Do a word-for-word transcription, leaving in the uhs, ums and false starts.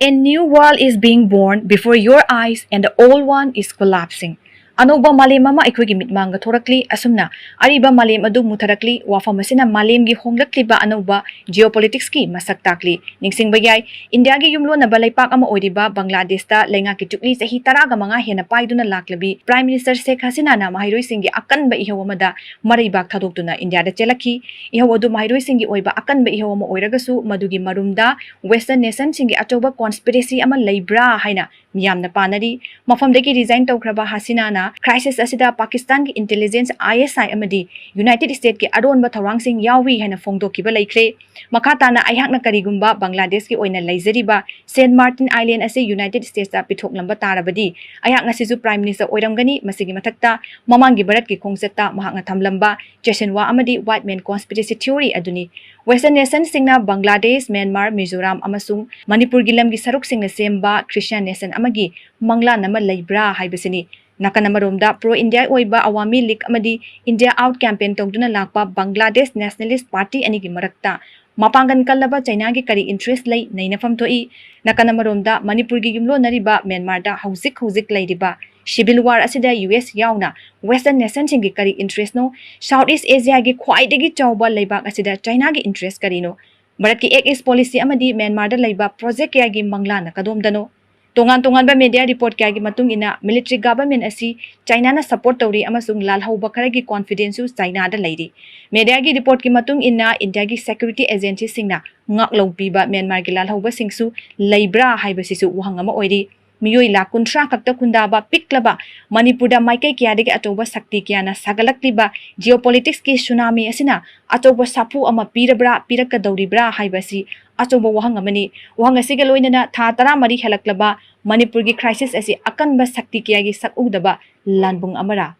A new world is being born before your eyes and the old one is collapsing. ꯑꯅꯧꯕ ꯃꯥꯂꯦꯝ ꯑꯃ ꯑꯩꯈꯣꯏꯒꯤ ꯃꯤꯠꯃꯥꯡꯗ ꯊꯣꯔꯛꯂꯤ꯫ ꯑꯁꯨꯝꯅ ꯑꯔꯤꯕ ꯃꯥꯂꯦꯝ ꯑꯗꯨ ꯃꯨꯊꯔꯛꯂꯤ꯫ ꯋꯥꯐꯝ ꯑꯁꯤꯅ ꯃꯥꯂꯦꯝꯒꯤ ꯍꯣꯡꯂꯛꯂꯤꯕ ꯑꯅꯧꯕ geopolitics ꯀꯤ ꯃꯁꯛ ꯇꯥꯛꯂꯤ꯫ ꯅꯤꯡꯁꯤꯡꯕ ꯌꯥꯏ, ꯏꯟꯗꯤꯌꯥꯒꯤ ꯌꯨꯝꯂꯣꯟꯅꯕ ꯂꯩꯄꯥꯛ ꯑꯃ ꯑꯣꯏꯔꯤꯕ ꯕꯪꯒ꯭ꯂꯥꯗꯦꯁꯇ ꯂꯩꯉꯥꯛꯀꯤ ꯆꯨꯛꯂꯤ ꯆꯍꯤ ꯇꯔꯥꯒ ꯃꯉꯥ ꯍꯦꯟꯅ ꯄꯥꯏꯗꯨꯅ ꯂꯥꯛꯂꯕꯤ Prime Minister ꯁꯦꯈ ꯍꯁꯤꯅꯥꯅ ꯃꯍꯩꯔꯣꯏꯁꯤꯡꯒꯤ ꯑꯀꯟꯕ ꯏꯍꯧ ꯑꯃꯗ ꯃꯔꯩꯕꯥꯛ ꯊꯥꯗꯣꯛꯇꯨꯅ ꯏꯟꯗꯤꯌꯥꯗ ꯆꯦꯜꯂꯛꯈꯤ꯫ ꯏꯍꯧ ꯑꯗꯨ ꯃꯍꯩꯔꯣꯏꯁꯤꯡꯒꯤ ꯑꯣꯏꯕ ꯑꯀꯟꯕ ꯏꯍꯧ ꯑꯃ ꯑꯣꯏꯔꯒꯁꯨ, ꯃꯗꯨꯒꯤ ꯃꯔꯨꯝꯗ Western nation ꯁꯤꯡꯒꯤ ꯑꯆꯧꯕ conspiracy ꯑꯃ ꯂꯩꯕ꯭ꯔꯥ ꯍꯥꯏꯅ ꯃꯤꯌꯥꯝꯅ ꯄꯥꯅꯔꯤ꯫ ꯃꯐꯝꯗꯒꯤ resign ꯇꯧꯈ꯭ꯔꯕ ꯍꯁꯤꯅꯥꯅ crisis ꯑꯁꯤꯗ ꯄꯥꯀꯤꯁꯇꯥꯟꯒꯤ intelligence, I S I ꯑꯃꯗꯤ United States ꯀꯤ ꯑꯔꯣꯟꯕ ꯊꯧꯔꯥꯡꯁꯤꯡ ꯌꯥꯎꯏ ꯍꯥꯏꯅ ꯐꯣꯡꯗꯣꯛꯈꯤꯕ ꯂꯩꯈ꯭ꯔꯦ꯫ ꯃꯈꯥ ꯇꯥꯅ ꯑꯩꯍꯥꯛꯅ ꯀꯔꯤꯒꯨꯝꯕ ꯕꯪꯒ꯭ꯂꯥꯗꯦꯁꯀꯤ ꯑꯣꯏꯅ ꯂꯩꯖꯔꯤꯕ Saint Martin Island ꯑꯁꯤ United States ꯇ ꯄꯤꯊꯣꯛꯂꯝꯕ ꯇꯥꯔꯕꯗꯤ, ꯑꯩꯍꯥꯛ ꯉꯁꯤꯁꯨ Prime Minister ꯑꯣꯏꯔꯝꯒꯅꯤ꯫ ꯃꯁꯤꯒꯤ ꯃꯊꯛꯇ, ꯃꯃꯥꯡꯒꯤ ꯚꯥꯔꯠꯀꯤ ꯈꯣꯡꯆꯠꯇ ꯃꯍꯥꯛꯅ ꯊꯝꯂꯝꯕ ꯆꯦꯁꯟꯋꯥ ꯑꯃꯗꯤ White Man Conspiracy Theory ꯑꯗꯨꯅꯤ꯫ Western nation ꯁꯤꯡꯅ ꯕꯪꯒ꯭ꯂꯥꯗꯦꯁ, ꯃ꯭ꯌꯥꯟꯃꯥꯔ, ꯃꯤꯖꯣꯔꯥꯝ ꯑꯃꯁꯨꯡ ꯃꯅꯤꯄꯨꯔꯒꯤ ꯂꯝꯒꯤ ꯁꯔꯨꯛꯁꯤꯡꯅ ꯁꯦꯝꯕ Christian nation ꯑꯃꯒꯤ ꯃꯪꯂꯥꯟ ꯑꯃ ꯂꯩꯕ꯭ꯔꯥ ꯍꯥꯏꯕꯁꯤꯅꯤ꯫ ꯅꯥꯀꯟ ꯑꯃꯔꯣꯝꯗ, pro India ꯑꯣꯏꯕ Awami League ꯑꯃꯗꯤ India Out campaign ꯇꯧꯗꯨꯅ ꯂꯥꯛꯄ Bangladesh Nationalist Party ꯑꯅꯤꯒꯤ ꯃꯔꯛꯇ ꯃꯄꯥꯡꯒꯜ ꯀꯜꯂꯕ ꯆꯩꯅꯥꯒꯤ ꯀꯔꯤ interest ꯂꯩ, ꯅꯩꯅꯐꯝ ꯊꯣꯛꯏ꯫ ꯅꯥꯀꯟ ꯑꯃꯔꯣꯝꯗ, ꯃꯅꯤꯄꯨꯔꯒꯤ ꯌꯨꯝꯂꯣꯟꯅꯔꯤꯕ ꯃ꯭ꯌꯥꯟꯃꯥꯔꯗ ꯍꯧꯖꯤꯛ ꯍꯧꯖꯤꯛ ꯂꯩꯔꯤꯕ civil war ꯑꯁꯤꯗ U S ꯌꯥꯎꯅ Western nation ꯁꯤꯡꯒꯤ ꯀꯔꯤ interest ꯅꯣ? South East Asia ꯒꯤ ꯈ꯭ꯋꯥꯏꯗꯒꯤ ꯆꯥꯎꯕ ꯂꯩꯕꯥꯛ ꯑꯁꯤꯗ ꯆꯩꯅꯥꯒꯤ interest ꯀꯔꯤꯅꯣ? ꯚꯥꯔꯠꯀꯤ Act East policy ꯑꯃꯗꯤ ꯃ꯭ꯌꯥꯟꯃꯥꯔꯗ ꯂꯩꯕ project ꯀꯌꯥꯒꯤ ꯃꯪꯂꯥꯟꯅ ꯀꯗꯣꯝꯗꯅꯣ? ꯇꯣꯉꯥꯟ ꯇꯣꯉꯥꯟꯕ media report ꯀꯌꯥꯒꯤ ꯃꯇꯨꯡ ꯏꯟꯅ, military government ꯑꯁꯤ ꯆꯩꯅꯥꯅ support ꯇꯧꯔꯤ ꯑꯃꯁꯨꯡ ꯂꯥꯜꯍꯧꯕ ꯈꯔꯒꯤ confidence ꯁꯨ ꯆꯩꯅꯥꯗ ꯂꯩꯔꯤ꯫ Media ꯒꯤ report ꯀꯤ ꯃꯇꯨꯡ ꯏꯟꯅ, ꯏꯟꯗꯤꯌꯥꯒꯤ security agency ꯁꯤꯡꯅ ꯉꯥꯛꯂꯧ ꯄꯤꯕ ꯃ꯭ꯌꯥꯟꯃꯥꯔꯒꯤ ꯂꯥꯜꯍꯧꯕꯁꯤꯡꯁꯨ ꯂꯩꯕ꯭ꯔꯥ ꯍꯥꯏꯕꯁꯤꯁꯨ ꯋꯥꯍꯪ ꯑꯃ ꯑꯣꯏꯔꯤ꯫ ꯃꯤꯑꯣꯏ ꯂꯥꯈ ꯀꯨꯟꯊ꯭ꯔꯥ ꯈꯛꯇ ꯈꯨꯟꯗꯥꯕ ꯄꯤꯛꯂꯕ ꯃꯅꯤꯄꯨꯔꯗ ꯃꯥꯏꯀꯩ ꯀꯌꯥꯗꯒꯤ ꯑꯆꯧꯕ ꯁꯛꯇꯤ ꯀꯌꯥꯅ ꯁꯥꯒꯠꯂꯛꯂꯤꯕ geopolitics ꯀꯤ tsunami ꯑꯁꯤꯅ ꯑꯆꯧꯕ ꯁꯥꯐꯨ ꯑꯃ ꯄꯤꯔꯕ꯭ꯔꯥ, ꯄꯤꯔꯛꯀꯗꯧꯔꯤꯕ꯭ꯔꯥ ꯍꯥꯏꯕ ꯑꯁꯤ ꯑꯆꯧꯕ ꯋꯥꯍꯪ ꯑꯃꯅꯤ꯫ ꯋꯥꯍꯪ ꯑꯁꯤꯒ ꯂꯣꯏꯅꯅ, ꯊꯥ ꯇꯔꯥꯃꯔꯤ ꯍꯦꯜꯂꯛꯂꯕ ꯃꯅꯤꯄꯨꯔꯒꯤ crisis ꯑꯁꯤ ꯑꯀꯟꯕ ꯁꯛꯇꯤ ꯀꯌꯥꯒꯤ ꯁꯛꯎꯗꯕ ꯂꯥꯟꯕꯨꯡ ꯑꯃꯔꯥ?